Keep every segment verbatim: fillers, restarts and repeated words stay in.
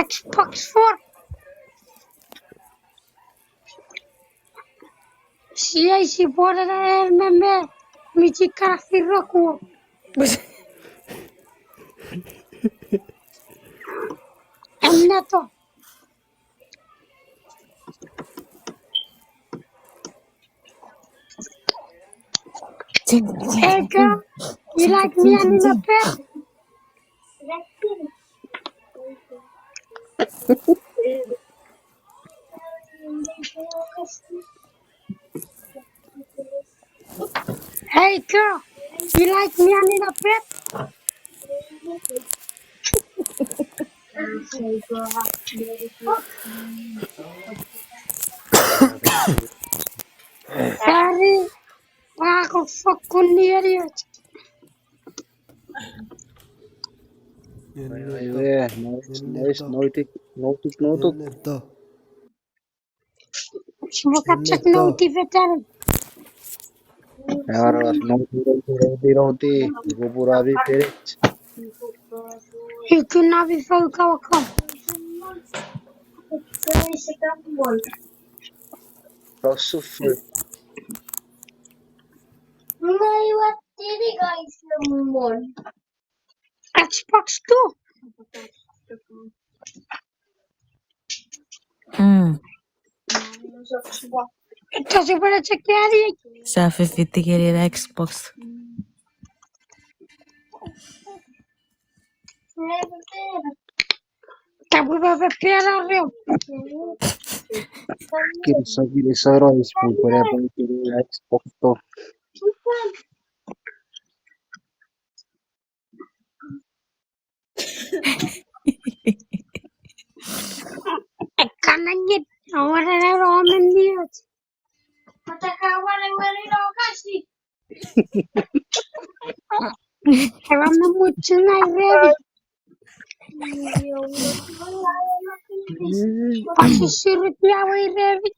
Xbox Four. Sia sipwe ne me me mi chikara firoko. Enneto. Eka, you like me and in a bed? Hey girl, you like me and in a bed? Sorry, wako fokkun nieriot. Enneto. Enneto. Enneto. Sipwe kapchak nouti veteran. Aramas, nouti, nouti, nouti, nouti. Iko pura mi penet. Iko na mi fou kawaka. Rosufu. Xbox Two. Mm. Ita sipwe ne chekeni. Sa fifiti ngeni na Xbox. Tapwe papa piano reu. Kiri sa kiri sa ro is pun pun pun kiri na Xbox to. Ekkanangit, awara ne romen niot. Pataka awara wari no kasi. Ewa me muchu ngai revi. Pasi siriti awei revi.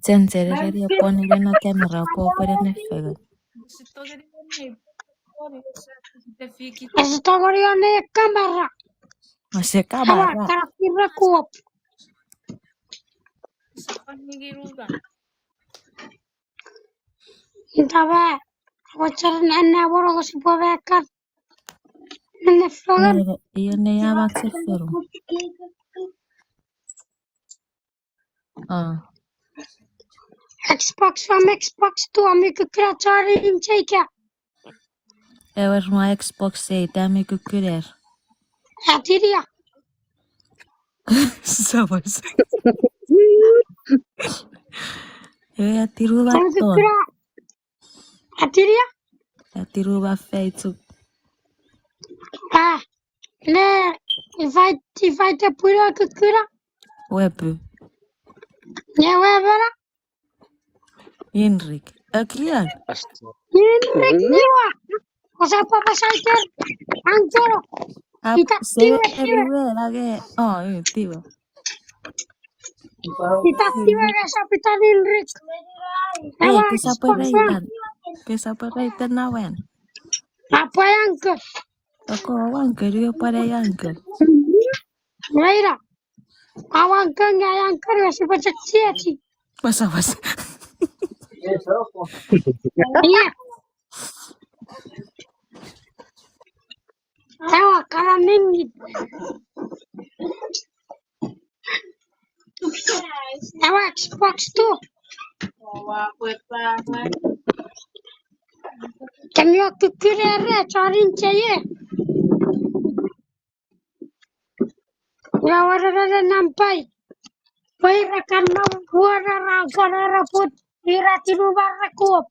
Chen chen revi pon ile na camera po pwede ne fego. Ese tongeni one camera. Ese camera. Awa, kara kira kuop. Intaba, awa char nan na woro ko sipwe back up. Nan ne fengen. Io ne ya bak se fero. Ah. Xbox One, Xbox Two, ami kukura chori in cheika. Ewer ma Xbox Eight, ami kukurer. Atiria. Sawas. Ewe atiru bat ton. Ami kukura. Atiria? Atiru ba feituk. Ah, ne, invite, invite pwira kukura. Wepu. Ne wepera. Inrik. Akrian. Inrik niwa. Osa papa saiter. Angelo. Ita tiwe, tiwe. Lage. Oh, tiwe. Ita tiwe kasa pita Inrik. Eh, kesa pwe reitan. Kesa pwe reitan nawen. Apwe angke. Oko, awan keri pware angke. Reira. Awan keri angke, sipwe chok chiachi. Wasa, wasa. Ia. Ewa, kara mingi. Ewa, Xbox Two. Kemi o kukurere, chorin cheye. Ua warere nampai. Pwe ira kan na wara ra kara put ira tinu barra kuop.